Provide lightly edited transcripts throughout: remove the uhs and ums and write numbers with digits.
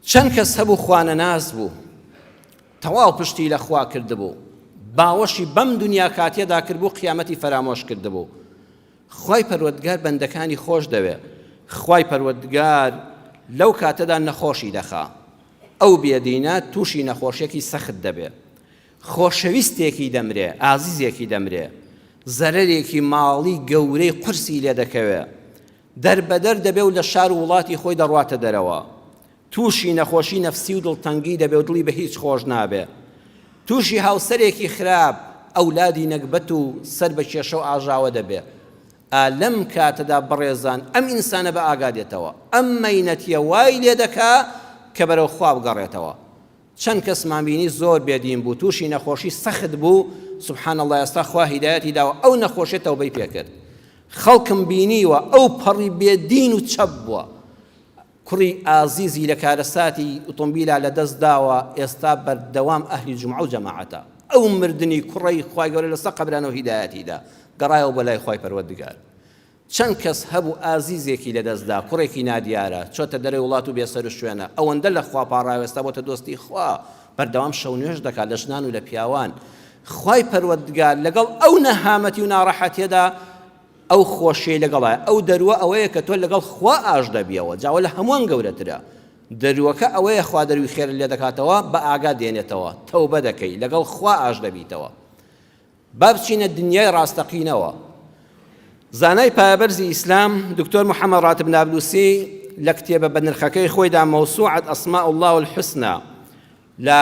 چەند کەس هەبوو خوانەناس بوو، تەواو پشتی لە خوا کردبوو، باوەشی بەم دنیا کاتیەدا کردبوو، قیامەتی فەرامۆش کردبوو. خوای پەروەردگار بەندەکانی خۆش دەوێ، خوای پەروەردگار لەو کاتەدا نەخۆشی دەخا، ئەو بێدینە تووشی نەخۆشیەکی سەخت دەبێ، خۆشەویستێکی دەمرێ، ئازیزێکی دەمرێ، زەرەرێکی ماڵی گەورەی قورسی لێ دەکەوێ، دەربەدەر دەبێ و لە شار و وڵاتی خۆی دەڕواتە دەرەوە. تووشی نەخۆشی نەفسی و دڵتەنگی دەبێ و دڵی بە هیچ خۆش نابێ. تووشی هاوسەرێکی خراپ، ئەولادی نەگبەت و سەر بە کێشە و ئاژاوە دەبێ. ئا لەم کاتەدا بەڕێزان ئەم ئینسانە بە ئاگا دێتەوە. ئەم مەینەتییە وای لێ دەکا کە بەرەو خوا بگەڕێتەوە. چەند کەسمان بینی زۆر بێ دین بوو توشی نەخۆشی سەخت بوو سبحان اللە ئێستا خوا هیدایەتی داوە ئەو نەخۆشیە تەوبەی پێکرد خەڵکم بینیوە ئەو پەڕی بێ دین و چەپ بووە کوڕی ئازیزی لە کارەساتی ئۆتۆمبیلا لە دەست داوە ئێستا بەردەوام ئەهلی جومعە و جەماعەتە ئەو مردنی کوڕەی خوای گەورە لەسەر قەبرانەوە هیدایەتی دا گەڕایەوە بۆ لای خوای پەروەردگار چەند کەس هەبوو ئازیزێکی لەدەست دا، کوڕێکی نادیارە، چۆتە دەرەوەی وڵات و بێسەروشوێنە، ئەوەندە لە خوا پاڕاوە ئێستا بۆتە دۆستی خوا، بەردەوام شەونوێژ دەکات لە ژنان و لە پیاوان. خوای پەروەردگار لەگەڵ ئەو نەهامەتی و ناڕەحەتیەدا ئەو خۆشیەی لەگەڵایە، ئەو دەرووە ئەوەیە کە تۆ لەگەڵ خوا ئاش دەبیەوە، جا ئەوە لە هەمووان گەورەترە. دەرووەکە ئەوەیە خوا دەرووی خێرت لێ دەکاتەوە، بە ئاگا دێنێتەوە، تەوبە دەکەی، لەگەڵ خوا ئاش دەبیتەوە. با بچینە دنیای ڕاستەقینەوە. زانای پایەبەرزی ئیسلام دکتۆر محەممەد ڕاتب نابلوسی لە کتێبە بەنرخەکەی خۆیدا مەوسوعەت ئەسماء الله الحسنى لە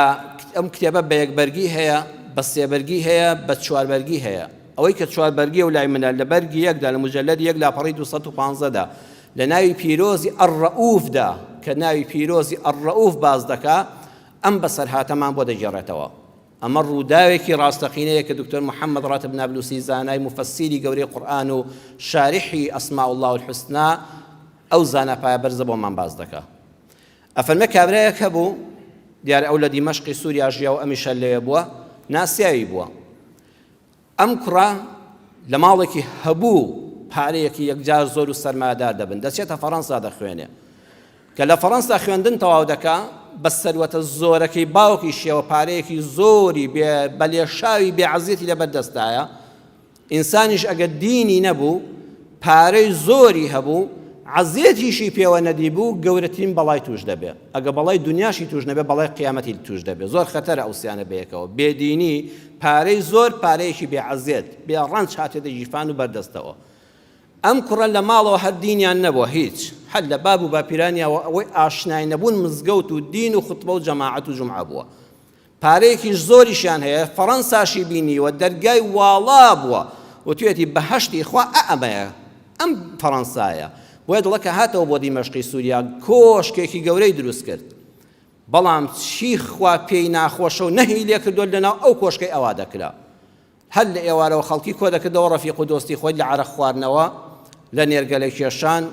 ئەم کتێبە بە یەک بەرگی هەیە بە سێبەرگی هەیە بە چواربەرگی هەیە ئەوەی کە چواربەرگیە و لای منە لە بەرگی یەکدا لە مجلد یەک لاپەڕی 215 دا لە ناوی پیرۆزی الرؤوفدا کە ناوی پیرۆزی الرؤوف باس دەکا ئەم بەسەرهاتەمان بۆ دەگێڕێتەوە ئەمە ڕووداوێکی ڕاستەقینەیە کە دکتۆر محمد ڕاتب نابلوسی زانای موفەسیری گەورەی قورئان و شارحی اسماء اللە الحسنی ئەو زانا پایەبەرزە بۆمان باس دەکا. ئەفەرمێ کابرایەک هەبوو، دیارە ئەو لە دیمەشقی سووریا ژیا و ئەمیش هەر لەوێ بووە، ناسیاوی بووە. ئەم کوڕە لە ماڵێکی هەبوو پارەیەکی یەکجار زۆر و سەرمایەدار دەبن، دەچێتە فەڕەنسا دەخوێنێ. کە لە فەڕەنسا خوێندن تەواو دەکا، بە سەروەتە زۆرەکەی باوکیشیەوە پارەیەکی زۆری بێ بە لێشاوی بێ عەزیەتی لەبەر دەستایە، ئینسانیش ئەگەر دینی نەبوو، پارەی زۆری هەبوو، عەزێتیشی پێوە نەدیبوو، گەورەترین بەڵای تووش دەبێ. ئەگە بەڵای دونیاشی تووش نەبێ، بەڵای قیامەتی تووش دەبێ. زۆر خەتەرە ئەو سیانە بەیەکەوە. بێدینی، پارەی زۆر، پارەیەکی بێ عەزێت، بێ ڕەنج هاتێتە گیرفان و بەردەستەوە. ئەم کوڕە لە ماڵەوە هەر دینیان نەبووە هیچ، هەر لە باب و باپیرانیاوە ئەوەی ئاشنای نەبوون مزگەوت و دین و خوتبە و جەماعەت و جومعە بووە. پارەیەکیش زۆریشیان هەیە، فەڕەنساشی بینیوە، دەرگای واڵا بووە، وتویەتی بەهەشتی خوا ئا ئەمەیە، ئەم فەڕەنسایە. بۆیە دڵە کە هاتەوە بۆ دیمەشقی سووریا کۆشکێکی گەورەی دروست کرد. بەڵام چی خوا پێی ناخۆشە و نەهی لێکردووە لەناو ئەو کۆشکەی ئەوا دەکرا. هەر لە ئێوارەوە خەڵکی کۆدەکردەوە ڕەفیق و دۆستی خۆی لە عەرەق خواردنەوە، لە نێرگەلە کێشان،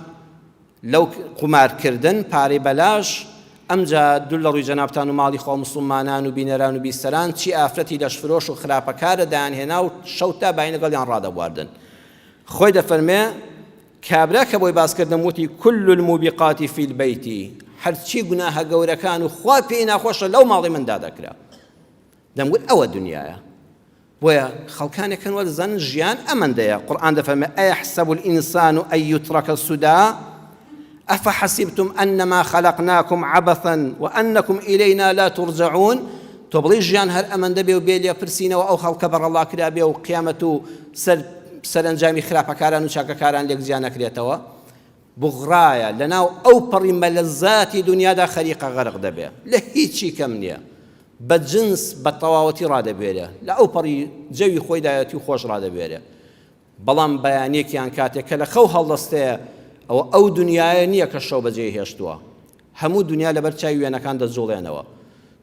لەو قومار کردن، پارەی بەلاش، ئەمجا دوور لە ڕووی جەنابتان و ماڵی خوا و موسڵمانان و بینەران و بیسەران چی ئافرەتی لەشفرۆش و خراپەکارە دەیانهێنا و شەو تا بایی لەگەڵیان ڕادەبواردن. خۆی دەفەرمێ، کابرا کە بۆی باس کردم وتی، کل الموبقات فی البیت، هەرچی گوناهە گەورەکان و خوا پێی ناخۆشە لەو ماڵی مندا دەکرا. دەمگوت ئەوە دنیایە. بۆیە خەڵکانێک هەن وا دەزانن ژیان ئەمەندەیە، قورئان دەفەرمێ ئەیحسب الانسان ان یترک سدی افحسبتم انما خلقناکم عبثا وانکم الینا لا ترجعون تۆ بڵێی ژیان هەر ئەمەندە بێ و بێ لێپرسینەوە ئەو خەڵکە بەڕەڵا کرابێ و قیامەت و سەر سەرەنجامی خراپەکاران و چاکەکاران لێک جیا نەکرێتەوە بوغرایە لەناو ئەو پەڕی مەلەزاتی دنیادا خەریقە غەرق دەبێ لە هیچی کەم نییە بە جنس بە تەواوەتی ڕادەبوێرێ، لە ئەوپەڕی جەوی خۆیدایەتی و خۆش ڕادەبوێرێ. بەڵام بەیانیەکیان کاتێک کە لە خەو هەڵدەستێ، ئەوە ئەو دنیایە نییە کە شەو بەجێی هێشتووە. هەموو دنیا لەبەر چاوی وێنەکان دەجوڵێنەوە.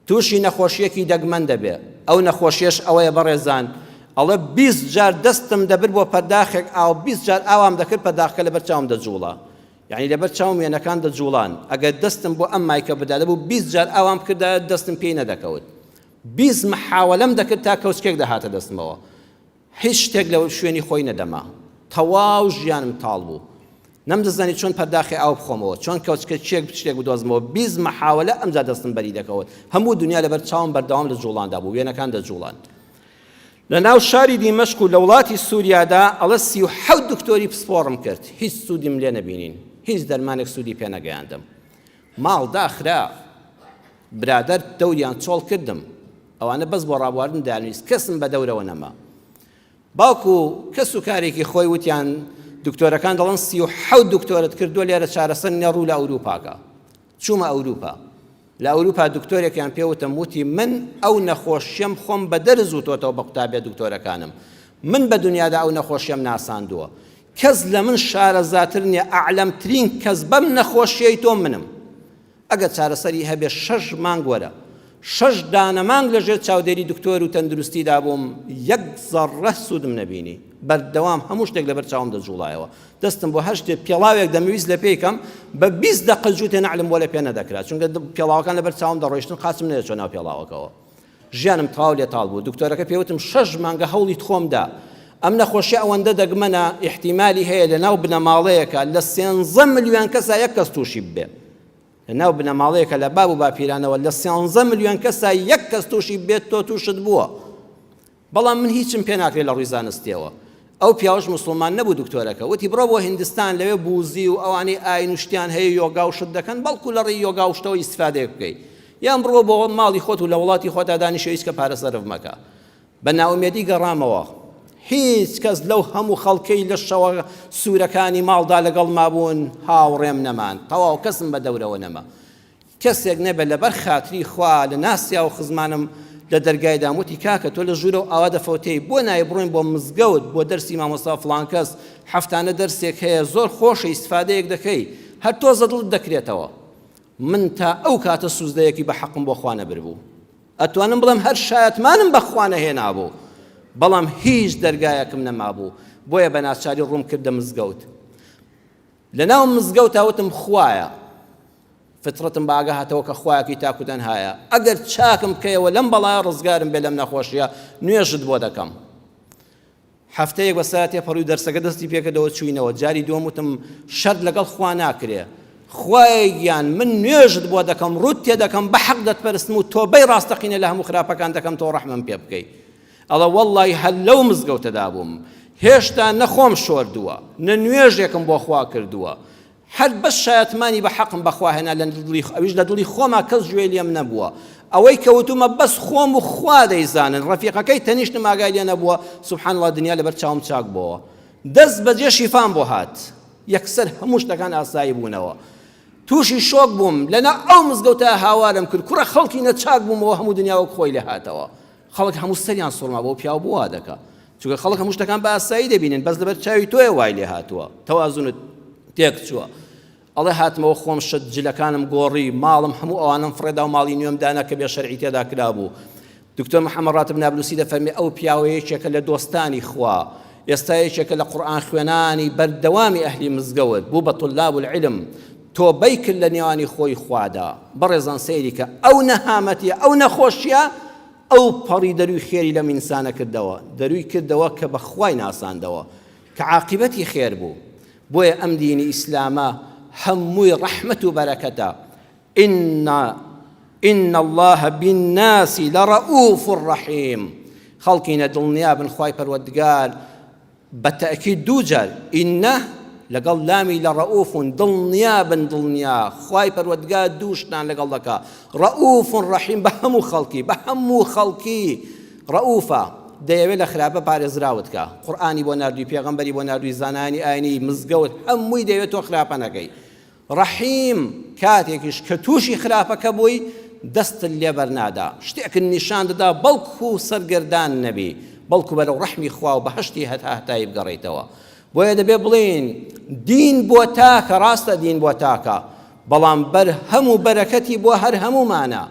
تووشی نەخۆشییەکی دەگمەن دەبێ. ئەو نەخۆشییەش ئەوەیە بەڕێزان، ئەڵێ 20 جار دەستم دەبرد بۆ پەرداخێک ئاو، 20 جار ئاوام دەکرد پەرداخەکە لەبەر چاوم دەجوڵا. یەعنی لەبەر چاوم وێنەکان دەجوڵان، ئەگەر دەستم بۆ ئەم مایکە بدا دەبوو 20 جار ئاوام بکردایە دەستم پێی نەدەکەوت. 20 محاوەلەم دەکرد تا کەوچکێک دەهاتە دەستمەوە. هیچ شتێک لە شوێنی خۆی نەدەما. تەواو ژیانم تاڵ بوو. نەمدەزانی چۆن پەرداخێ ئاو بخۆمەوە، چۆن کەوچکە چێک شتێک بدۆزمەوە، 20 مەحاوەلە ئەمجا دەستم بەری دەکەوت. هەموو دنیا لەبەر چاوم بەردەوام لە جوڵاندا بوو، وێنەکان دەجوڵان. لە ناو شاری دیمەشق و لە وڵاتی سووریادا ئەڵێ 37 دکتۆری پسپۆڕم کرد، هیچ سوودیم لێ نەبینین، هیچ دەرمانێک سوودی پێ نەگەیاندم. ماڵ داخرا، برادەر دەوریان چۆڵ کردم، ئەوانە بەس بۆ ڕابواردن دەیانویست، کەسم بە دەورەوە نەما. باوک و کەس و کارێکی خۆی وتیان دکتۆرەکان دەڵێن 37 دکتۆرت کردووە لێرە چارەسەر نیە ڕوو لە ئەوروپاکە. چوومە ئەوروپا. لە ئەوروپا دکتۆرێکیان پێ وتم وتی من ئەو نەخۆشیەم خۆم بە دەرز وتۆتەوە بە قوتابیە دکتۆرەکانم. من بە دنیادا ئەو نەخۆشیەم ناساندووە. کەس لە من شارەزاتر نیە ئەعلەمترین کەس بەم نەخۆشیەی تۆ منم. ئەگەر چارەسەری هەبێ شەش مانگ وەرە. شەش دانە مانگ لە ژێر چاودێری دکتۆر و تەندروستیدا بووم یەک زەڕە سوودم نەبینی. بەردەوام هەموو شتێک لەبەر چاوم دەجوڵایەوە. دەستم بۆ هەر شتێ پێڵاوێک دەمویست لە پێی کەم بە 20 دەقە جووتێ نەعلم بۆ لە پێ نەدەکرا چونکە پێڵاوەکان لەبەر چاوم دەڕۆیشتن قاچم نەدەچوە ناو پێڵاوەکەوە. ژیانم تەواو لێ تاڵ بوو دکتۆرەکە پێی وتم شەش مانگە هەوڵی خۆم دا ئەم نەخۆشیە ئەوەندە دەگمەنە ئیحتیمالی هەیە لە ناو بنەماڵەیەکە لە سێنزە ملیۆن کەسا یەک کەس تووشی ببێ لە ناو بنەماڵەیەکە لە باب و باپیرانەوە لە سێنزە ملیۆن کەسا یەک کەس تووشی بێت تۆ تووشت بووە بەڵام من هیچم پێ ناکرێت لە ڕووی زانستیەوە. ئەو پیاوەش موسڵمان نەبوو دکتۆرەکە وتی بڕۆ بۆ هیندستان لەوێ بوزی و ئەوانەی ئاین و شتیان هەیە یۆگا و شت دەکەن بەڵکو لە ڕێی یۆگا و شتەوە ئیستفادەیەک بکەی یان بڕۆ بۆ ماڵی خۆت و لە وڵاتی خۆتا دانیشە هیچ کە پارە سەرف مەکە. بە نائومێدی گەڕامەوە. هیچ کەس لەو هەموو خەڵکەی لە شەوە سوورەکانی ماڵدا لەگەڵ مابوون هاوڕێم نەمان. تەواو کەسم بە دەورەوە نەما. کەسێک نەبێت لەبەر خاتری خوا لە ناسیاو خزمانم لە دەرگای دام وتی کاکە تۆ لە ژوورەوە ئاوا دەفەوتێی بۆ نایە بڕۆین بۆ مزگەوت بۆ دەرسی مامۆستا فڵان کەس هەفتانە دەرسێک هەیە زۆر خۆشە ئیستفادەیەک دەکەی هەر تۆزە دڵت دەکرێتەوە من تا ئەو کاتە سوزدەیەکی بە حەقم بۆ خوا نەبربوو ئەتوانم بڵێم هەر شایەتمانم بە خوا نەهێنابوو بەڵام هیچ دەرگایەکم نەمابوو بۆیە بە ناچاری ڕووم کردە مزگەوت لەناو مزگەوتا وتم خوایە فتڕەتم بە ئاگا هاتەوە کە خوایەکی تاک و تەنهایە ئەگەر چاکم بکەیەوە لەم بەڵایە ڕزگارم بێ لەم نەخۆشیە نوێژت بۆ دەکەم هەفتەیەک بەسەر تێپەڕی و دەرسەکە دەستی پێکردەوە چوینەوە جاری دووەم وتم شەرت لەگەڵ خوا ناکرێ خوایە گیان من نوێژت بۆ دەکەم ڕوت تێ دەکەم بە حەق دەتپەرستم و تۆبەی ڕاستەقینە لە هەموو خراپەکان دەکەم تۆ ڕەحمم پێ بکەی ئەڵێ وەڵڵاهی هەر لەو مزگەوتەدا بووم هێشتا نە خۆم شۆردووە نە نوێژێکم بۆ خوا کردووە هەر بەس شایەتمانی بە حەقم بەخوا هێنا لە دڵی ئەویش لە دڵی خۆما کەس گوێی لێم نەبووە ئەوەی کە وتومە بەس خۆم و خوا دەیزانن ڕەفیقەکەی تەنیشتم ئاگای لێ نەبووە سبحان الله دنیا لەبەر چاوم چاک بۆوە دەست بەجێ شیفام بۆ هات یەکسەر هەموو شتەکان ئاسایی بوونەوە تووشی شۆک بووم لەنا ئەو مزگەوتە هاوارم کرد کوڕە خەڵکی نەچاک بوومەوە هەموو دنیا وەک خۆی لێ هاتەوە خەڵک هەموو سەریان سوڕما بەو پیاو بۆ وا دەکا چونکە خەڵک هەموو شتەکان بە ئاسایی دەبینن بەس لەبەر چاوی تۆیە وای لێ هاتووە تەوازنت تێک چووە ئەڵێ هاتمەوە خۆم شت جلەکانم گۆڕی ماڵم هەموو ئەوانم فڕێدا و ماڵی نوێم دانا کە بێ شەرعی تێدا کرابوو دکتۆر محەممەد ڕاتب نابلوسی دەفەرمێ ئەو پیاوە یەکێکە لە دۆستانی خوا ئێستا یەکێکە لە قورئان خوێنانی بەردەوامی ئەهلی مزگەوت بوو بە طلاب العلم تۆبەی کرد لە نێوانی خۆی خوادا بەڕێزان سەیری کە ئەو نەهامەتیە ئەو نەخۆشیە ئەو پەڕی دەروی خێری لەم ئینسانە کردەوە دەروی کردەوە کە بە خوای ناساندەوە کە عاقیبەتی خێر بوو بۆیە ئەم دینی ئیسلامە هەمووی ڕەحمەت و بەرەکەتە إن إن الله بالناس لرؤوف رحيم خەڵکینە دڵنیابن خوای پەروەردگار بە تەئکید دوو جار، ان، لەگەڵ لامی لە رەئوف دڵنیابن دڵنیا خوای پەروەردگار دوو شتان لەگەڵ دەکا رەئوف رەحیم بە هەموو خەڵکی بە هەموو خەڵکی رەئوفە دەیەوێت لە خراپە پارێزراوت کا قورئانی بۆ ناردووی پێغەمبەری بۆ ناردووی زانایانی ئاینی مزگەوت هەمووی دەیەوێت تۆ خراپە نەکەی ڕەحیم، کاتێکیش کە تووشی خراپەکە بووی دەستت لێ بەرنادا، شتێکت نیشان دەدا بەڵکو سەرگەردان نەبی، بەڵکو بەرەو ڕەحمی خوا و بەهەشتی هەتاهەتایی بگەڕێیتەوە. بۆیە دەبێ بڵێین دین بۆ تاکە، ڕاستە دین بۆ تاکە، بەڵام بەرهەم و بەرەکەتی بۆ هەر هەموومانە،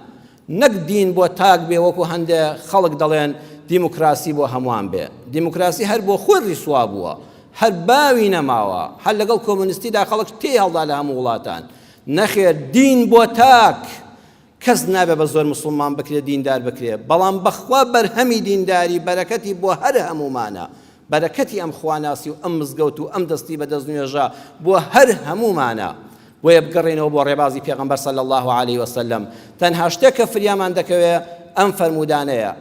نەک دین بۆ تاک بێ وەکو هەندێ خەڵک دەڵێن دیموکراسی بۆ هەمووان بێ. دیموکراسی هەر بۆ خۆی ڕیسوا بووە. هەر باوی نەماوە. هەر لەگەڵ کۆمۆنیستیدا خەڵک تێی هەڵدا لە هەموو وڵاتان. نەخێر دین بۆ تاک. کەس نابێ بە زۆر موسڵمان بکرێ دیندار بکرێ. بەڵام بەخوا بەرهەمی دینداری بەرەکەتی بۆ هەر هەموومانە. بەرەکەتی ئەم خواناسی و ئەم مزگەوت و ئەم دەستی بە دەست نوێژە بۆ هەر هەموومانە. بۆیە بگەڕێینەوە بۆ ڕێبازی پێغەمبەر صلی اللە علیە وسلم، تەنها شتێک کە فریامان دەکەوێ ئەم فەرموودانەیە.